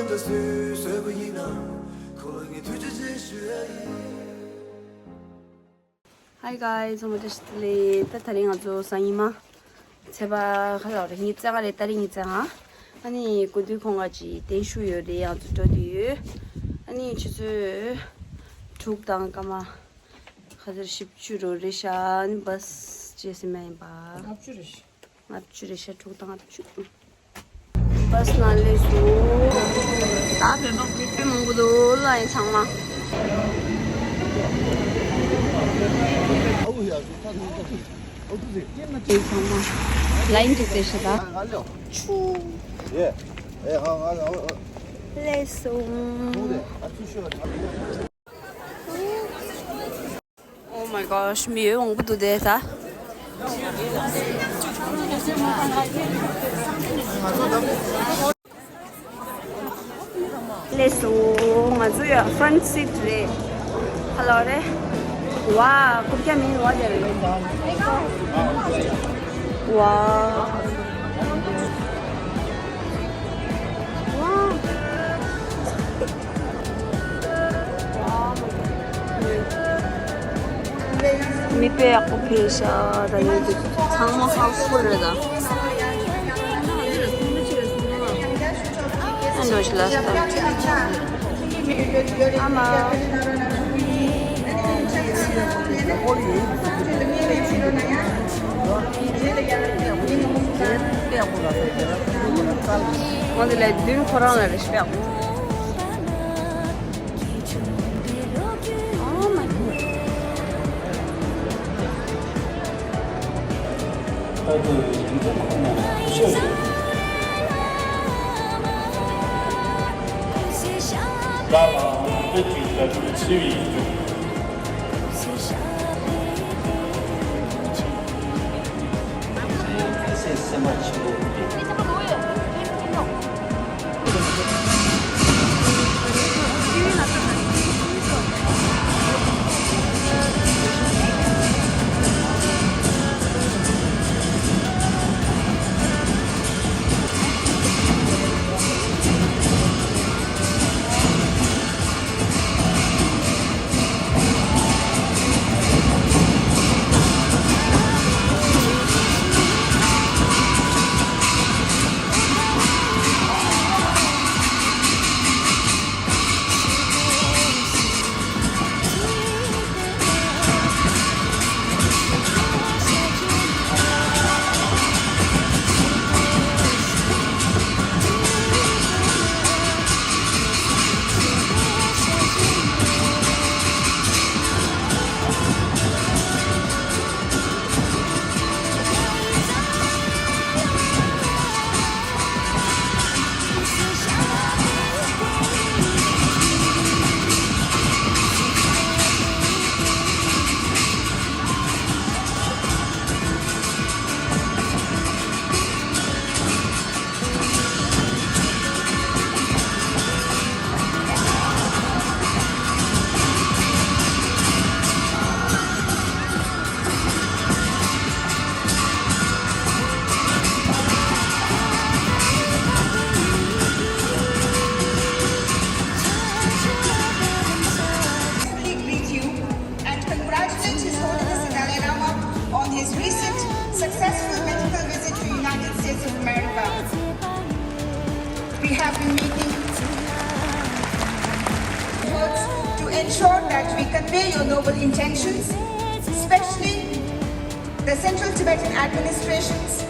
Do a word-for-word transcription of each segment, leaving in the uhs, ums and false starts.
ད་སུས་བཟོས་པ་ཡིན་ན། ཁོ་ལ་ངས་ཐུགས་རྗེ་ཆེ་ཞུ་ཡ་ཡིན། Hi guys, ཚང་མ་བཀྲ་ཤིས་བདེ་ལེགས། ད་དེ་རིང་ང་ཚོ་སང་ཉིན་མ་ཚེས་པ་ག་ལ་རེད། ཉི་ཤུ་རྩ་ལྔ་རེད། ད་རིང་ཉི་ཤུ་རྩ་ལྔ། ཨ་ནི་དགུན་དུས་ཁོང་ང་ཅིག་གདན་ཞུ་ཡོད་རེད། ང་ཚོ་འགྲོ་དུས་ཡོད། ཨ་ནི་ཆུ་ཚོད་དྲུག་དང་སྐར་མ་ག་ཚོད་བཞི་བཅུ་རེད་ཤག། ཨ་ནི་བྷ་སི་བྱས་ཟིན་མ་ཡིན་པ། ལྔ་བཅུ་རེད་ཤག། ལྔ་བཅུ་རེད་ཤག། དྲུག་དང་ལྔ་བཅུ། བྷ་སི་ནང་སླེབས་སོང་། ད་བོད་པ་བོད་པ་མང་པོ་འདུག་ལ་ཡིན་ཚང་མ། ལ་ཡིན་ཅིག་བཙལ་ཤག་ད། ཆུ། སླེབས་སོང་། Oh my gosh, མི་ཡོད་མང་པོ་འདུག་དེ་ད། སླེབས་སོང་། ང་ཚོ་ཡ་ཧྥ་རན་སི་སིཊ་རེད། ཧ་ལོ་རེད། ཝ། རྐུབ་བཀྱག་མིན་ཝ་དེ་རེད། ཝ། ཝ། མི་དཔེ་ཡག་པོ་ཕེབས་ཤག། ད་ཡོད་དུས་ཚང་མ་ཧའུ་སི་ཕུལ་རེད་ད། ཨ་འགྲོ་ཞིག་ལ་ས། ཨ་མ། འོ་འདི་ལས་བདུན་ཁོ་རང་ལ་རེ་ཞིག་ཡག་པོ། Oh my God. Greet you and congratulate His Holiness the Dalai Lama on his recent successful medical visit to United States of America. We have been making efforts to ensure that we convey your noble intentions, especially the Central Tibetan Administration's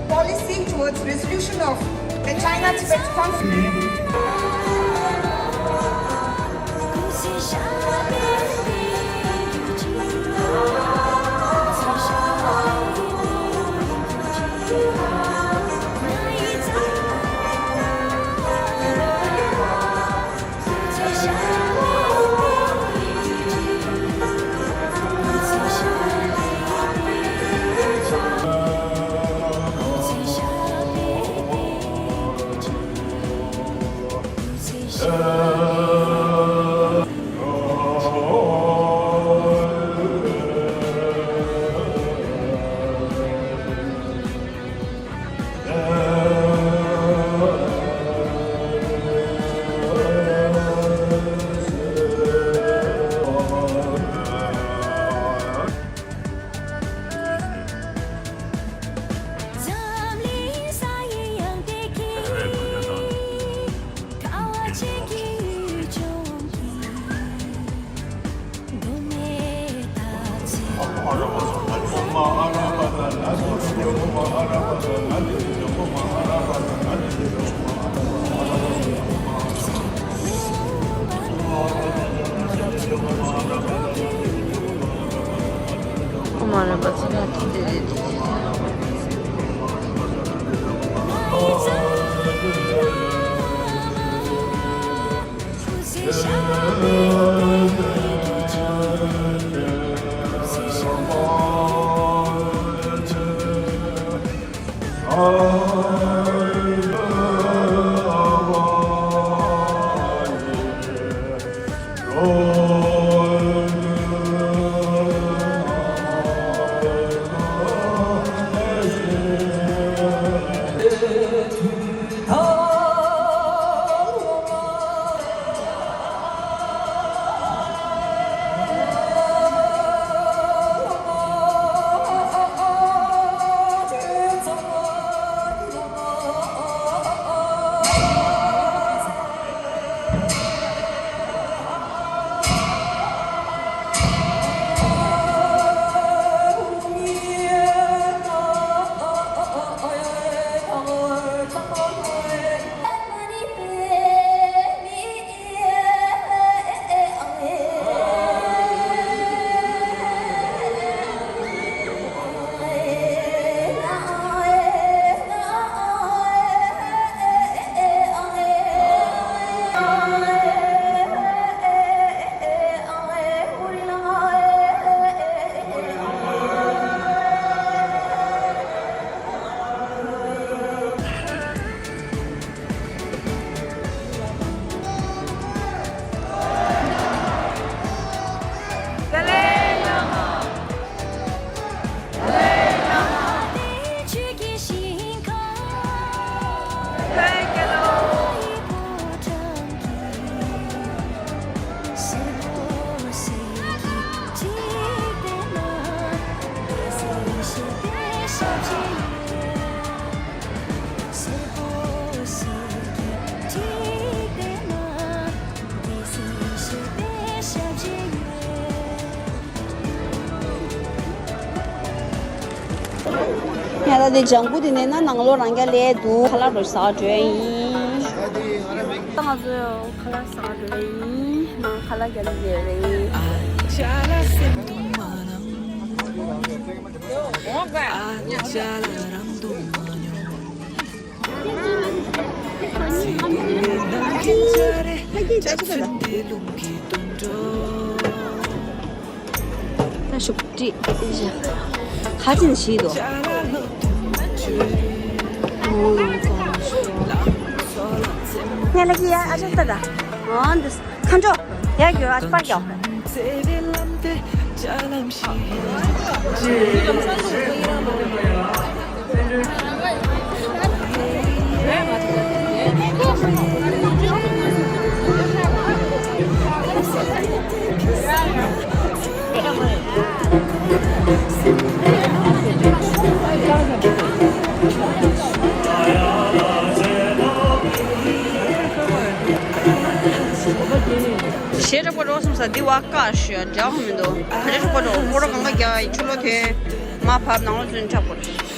policy towards resolution of the China-Tibet conflict. ཡ་ད་དེ་ལྗང་གུ་དེ་ནས་ན་ནང་ལོགས་རང་རྐྱ་ལས་འདུག་ཁ་ལག་རོ་ཟ་འགྲོ་ཡ་ཡིན། ད་ང་ཚོ་ཁ་ལག་ཟ་འགྲོ་ཡ་ཡིན། ནང་ཁ་ལག་རྒྱ་ལ་རེད། ད་ཤུགས་ཀྲིག་ཁ་ཅིན་ཞིག་འདུག་ངས་ལ་ཀི་ཡ་ཨ་ཅག་ལྟ་ད། ཨང་འདི་ཁ་འགྲོ་ཡ་གྱོ་ཨ་པར་གྱོ། གཞས་འཁྲབ་པ་རོགས་སོང་ས་འདི་བ་བཀག་ཞུ་ཡ་འདྲ་བ་མི་འདུག་ག་རེ་འཁྲབ་པ་རོགས་སྐོར་གང་ག་རྒྱག་ཡ་ཕྱི་ལོགས་དེ་མ་བབས་ནང་ལོགས་ཚུན་འཁྲབ་དགོས།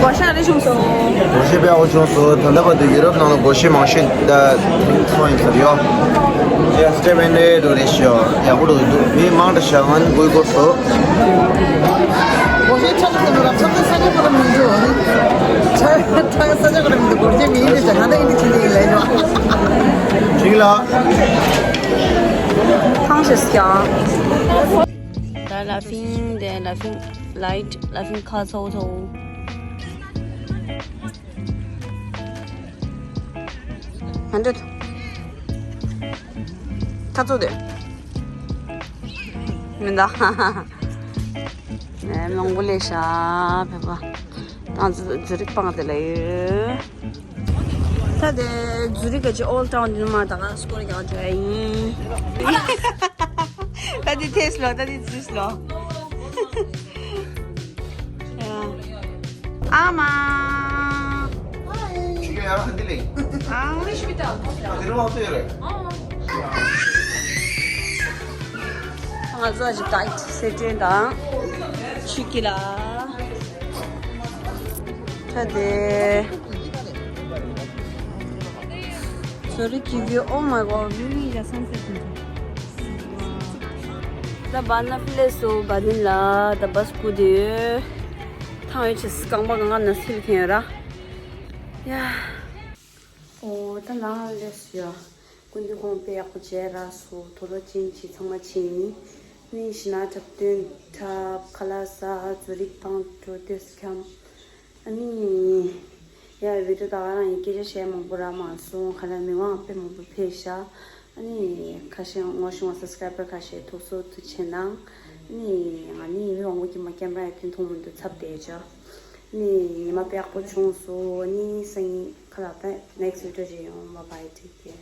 བགོ་བཤའ་རེ་བྱུང་སོང་། བགོ་བཤའ་དཔེ་ཡག་པོ་བྱུང་སོང་། ད་ལྟ་བར་དུ་ཡུ་རོབ་ནང་ལ་བགོ་བཤའ་མང་ཤོས་ད་ཐེངས་ཐོག་ཡིན་ཟེར་ཡོད། ཡ་སི་ཊེ་མེན་རེ་འགྲོ་རེ་ཤོ་ཡག་པོ་འགྲོ་འདུག་མི་མང་དྲགས་ཤག་ང་ནི་དགོས་དགོས་སོ། བགོ་བཤའ་ཆགས་སོང་ལ་ཆགས་ས་ཆགས་པ་མི་འགྲོ། ཆགས་ས་ཆགས་པ་མི་འགྲོ། བགོ་བཤའ་མི་ཡིན་དེ་ཆགས་ང་ད་ཡིན་དེ་ཆེ་ནི་ཡིན་ལས་ཡོད། ཇིང་ལ། ཐང་ཞིག་ཀྱང་། ད་ལ་ཕིང་དེ་ལ་ཕིང་ལའིཊ་ལ་ཕིང་ཁ་ཚོ་ཚོ། ཧན་ཌེད། ཁ་ཚོ་དེ། མི་འདུག་ཨེ། མང་པོ་ལས་ཤ་ཕེབས་པ། ད་ཛུ་ཛུ་རིག་སྤང་དེ་ལ་ཡོད། ད་དེ་ཛུ་རིག་གི་ཨོལ་ཊའུན་འདི་ནས་མར་ད་ག་སྐོར་རྒྱག་འགྲོ་ཡ་ཡིན། ད་དེ་ཐེས་ལོ། ད་དེ་ཛུས་ལོ། ཨ་མ། ཁྱི་ཡ་ཧ་འདི་ལེ། ཨ། འདི་རུ་བ་ཏེ་རེ། ང་ཚོ་ཨ་ཅི་ཏའི་སེ་ཏྲེན་དང་ཆུ་ཀི་ལ། ད་དེ། ཛུ་རིག་གི་ཝིའུ། Oh my God, really, the sunset. ད་བ་ན་ཕི་ལེ་སུ་བ་དིན་ལ་ད་བ་སི་སྐུ་དེ་ཡོད། ཐང་ཡོད་ཆེ་རྐང་པ་གང་ག་ན་སིལ་ཁན་ཡོད་ར། ཡ། ཨོ་ད་ནང་ལས་སུ་ཡ། སྐུ་མདུན་ཁོང་དཔེ་ཡག་པོ་མཇལ་རག་སོང་། དོ་ལོ་ཅན་གྱི་ཚང་མ་ཕྱིན་ནི། ནི་ཤི་ན་འཁྲབ་སྟོན་འཁྲབ། ཁ་ལག་ཟ། ཛུ་རིག་སྤང་འགྲོ། ཏོག་ཙམ་འཁྱམ། ཨ་ནི། ཡ་བི་ཌི་ཡོ་ད་ག་རང་ཡིན། སྐད་ཆ་བཤད་མང་པོ་རག་མ་སོང་། ཁ་ལག་མི་མང་དཔེ་མང་པོ་ཕེབས་ཤག་ཨ་ནི་ཁ་ཤས་ངོ་ཤེས་པ་སབ་སི་ཀ་རའི་བར་ཁ་ཤས་ཐུགས་གསོ་ཐུགས་ཆེ་གནང་། ཨ་ནི་ང་ནི་མི་མང་པོ་ཀྱིས་མ་ཀེམ་ར་ཡ་ཐོན་མཐོང་མི་འདུག་ཚབ་བསྡད་ཅག་ཨ་ནི་ཉི་མ་དཔེ་ཡག་པོ་བྱུང་སོང་། ཨ་ནི་སང་ཉིན་ཁ་ལག་ད་ནེག་སི་ཝི་ཌི་ཡོ་རེ་ཡོང་། Bye bye, take care.